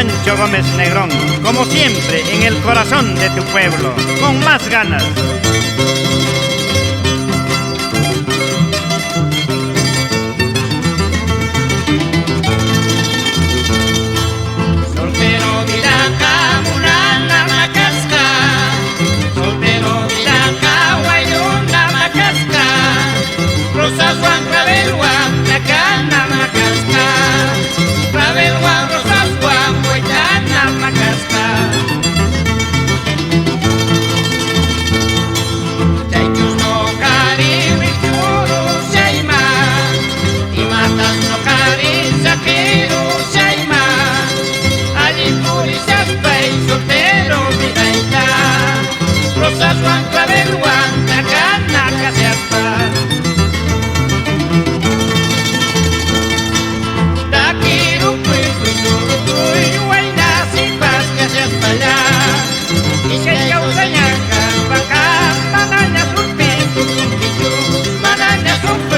Pancho Gómez Negrón, como siempre en el corazón de tu pueblo, con más ganas. Soltero vidaqa munana makasqa, soltero vidaqa wayuna makasqa, rosaswan clavelwan takana makasqa, clavelwan rosaswan waytana makasqa. Chaychus nuqari wikch'urushayman, imatas nuqari saqirushayman, allin purishaspay soltero vidayta, rosaswan clavelwan takana kashaspa. Takirukuy susurukuy wayna sipas kashaspalla, iskay kawsaña kaspaqa manaña surpin tukunkichu, manaña surpin.